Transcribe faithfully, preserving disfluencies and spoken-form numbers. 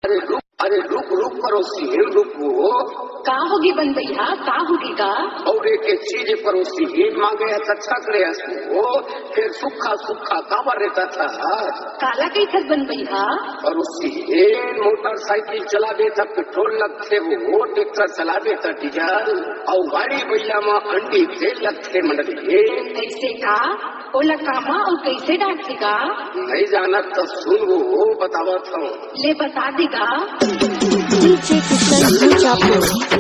अरे रुक, अरे रुक, रुक पड़ोसी, रुक वो। का होगे बन भैया, का होगे गा? अउ एक चीज पड़ोसी, मांगे हे त छक ले हस वो, फेर सुक्खा सुक्खा काबर रेतस? काला कहिथस बन भैया? पड़ोसी, मोटरसाइकिल चलाबे त पेट्रोल लगथे वो, ट्रैक्टर चलाबे त डीजल, अउ गाड़ी बइला म अंडी तेल लगथे मंडली। कइसे का? ओला कामा अउ कइसे डारथे गा? नइ जानस त सुन वो, बतावत हंव। ले बता दे गा। DJ Kishan Bhujapuria।